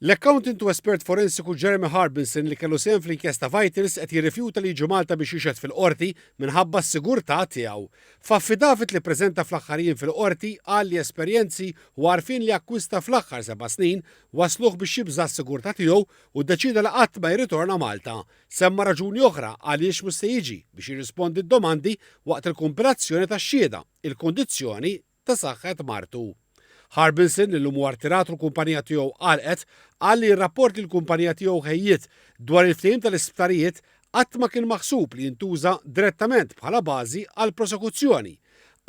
L-accountant u espert forensiku Jeremy Harbinson li kellu sehem fl-inkjesta Vitals qed jirrifjuta li jiġi Malta biex jixhed fil-Qorti minħabba s-sigurtà tiegħu. F'affidavit li ppreżenta fl-aħħar jiem fil-Qorti qal li esperjenzi u għarfien li akkwista fl-aħħar seba' snin wassluh biex jibża' għas-sigurtà tiegħu u ddeċieda li qatt ma jirritorna Malta. Semma raġuni oħra għaliex mhux se jiġi biex jirrispondi d-domandi waqt il-kumpilazzjoni tax-xhieda, il-kundizzjoni ta' saħħet martu. Harbinson, li llum huwa rtirat u l-kumpanija tiegħu għalqet, qal li r-rapport li l-kumpanija tiegħu ħejjiet dwar il-ftehim tal-isptarijiet qatt ma kien maħsub li jintuża direttament bħala bażi għall-prosekuzzjoni.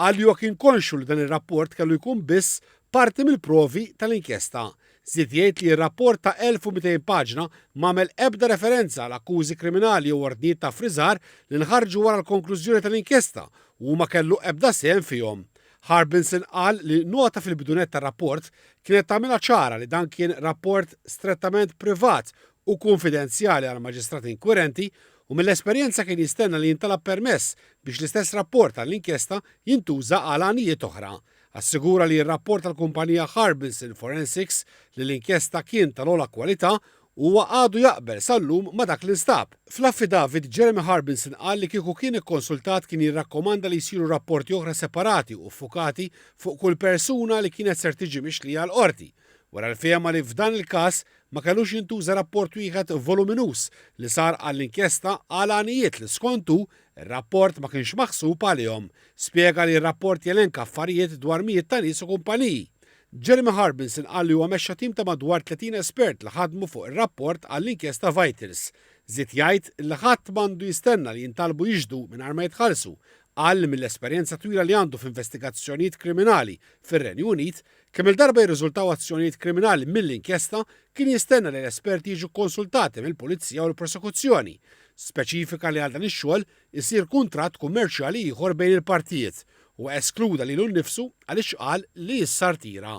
Qal li huwa kien konxju li dan ir-rapport kellu jkun biss parti mill-provi tal-inkjesta. Żied jgħid li r-rapport ta' 1,200 paġna m'għamel ebda referenza għal akkużi kriminali jew ordnijiet ta' ffriżar li nħarġu wara l-konklużjoni tal-inkjesta u hu ma kellu ebda sehem fihom. Harbinson qal li nota fil-bidu nett tar-rapport kienet tagħmilha ċara li dan kien rapport strettament privat u kunfidenzjali għall-maġistrat inkwirenti u mill-esperjenza kien jistenna li jintalab permess biex l-istess rapport għall-inkjesta jintuża għal għanijiet oħra. Assigura li r-rapport tal-kumpanija Harbinson Forensics li l-inkjesta kien tal-ogħla kwalità u huwa għadu jaqbel sal-lum ma' dak li nstab. Fl-affidavit, Jeremy Harbinson qal li kieku kien ikkonsultat kien jirrakkomanda li jsiru rapporti oħra separati u ffukati fuq kull persuna li kienet ser tiġi mixlija l-Qorti. Wera l-fehma li f'dan il-każ ma kellux jintuża rapport wieħed voluminuż li sar għall-inkjesta għal għanijiet li skont hu r-rapport ma kienx maħsub għalihom. Spjega li r-rapport jelenka affarijiet dwar mijiet ta' nies u kumpaniji. Jeremy Harbinson qal li huwa mexxa tim ta' madwar 30 espert li ħadmu fuq ir-rapport għall-inkjesta Vitals. Żied jgħid li ħadd m'għandu jistenna li jintalbu jixhdu mingħajr ma jitħallsu. Qal li mill-esperjenza twila li għandu f'investigazzjonijiet kriminali fir-Renju Unit, kemm-il darba jirriżultaw azzjonijiet kriminali mill-inkjesta, kien jistenna li l-esperti jiġu kkonsultati mill-Pulizija u l-Prosekuzzjoni. Speċifika li għal dan ix-xogħol isir kuntratt kummerċjali ieħor bejn il-partijiet. Huwa eskluda lilu nnifsu għaliex qal li issa rtira.